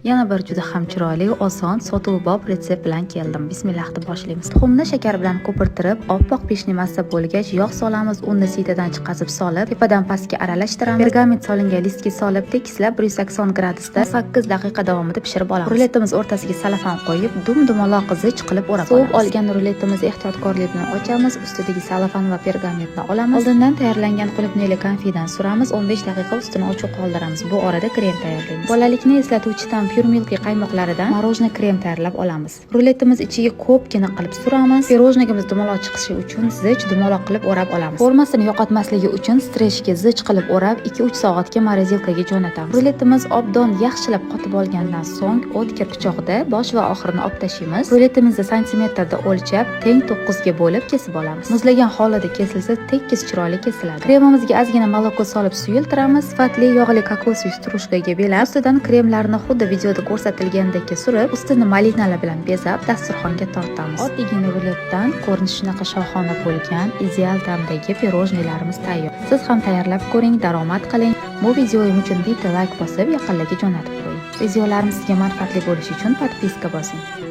Yana bir juda ham chiroyli, oson, sotuvbop retsept bilan keldim. Bismillah deb boshlaymiz. Tuxumni shakar bilan ko'pirtirib, oppoq пышный massa bo'lgach, yog' solamiz, unni sitadan chiqazib solib, tepadan pastga aralashtiramiz. Pergament solingan listga solib, tekislab 180 gradusda 8 daqiqa davomida pishirib olamiz. Ruletimiz o'rtasiga salafan qo'yib, dum dumaloq zich qilib o'rab olamiz. Sovib olgan ruletimizni ehtiyotkorlik bilan ochamiz, ustidagi salafan va pergamentni olamiz. Oldindan tayyorlangan qulupnayli konfidan suramiz, 15 daqiqa ustini ochiq qoldiramiz. Bu orada krem tayyorlaymiz. Bolalikni eslatuvchi tam Pure Milky qaymoqlaridan мороженое krem tayyorlab olamiz. Ruletimiz ichiga ko'pgina qilib suramiz. Пирожный imiz dumaloq chiqishi uchun zich dumaloq qilib o'rab olamiz. Formasini yo'qotmasligi uchun стрейч ga zich qilib o'rab, 2-3 soatga морозилка ga jo'natamiz. Ruletimiz obdon yaxshilab qotib olgandan so'ng o'tkir pichoqda bosh va oxirini olib tashlaymiz. Ruletimizni santimetrda o'lchab, teng 9 ga bo'lib kesib olamiz. Muzlagan holida kesilsa, tekis, chiroyli kesiladi. Kremimizga ozgina молоко solib suyultiramiz. Sifatli yog'li kokosli стружка ga belab, ustidan kremlarni xuddi videoda ko'rsatilgandek surib, ustini malinalar bilan bezab, dasturxonga tortamiz. Oddiygina ruletdan ko'rinishi shunaqa shohona bo'lgan ideal ta'mdagi пирожный larimiz tayyor. Siz ham tayyorlab ko'ring, daromad qiling. Bu videoyim uchun bitta layk bosib, yaqinlarga jo'natib qo'ying. Videolarim sizga manfaatli bo'lishi uchun подписка bosing.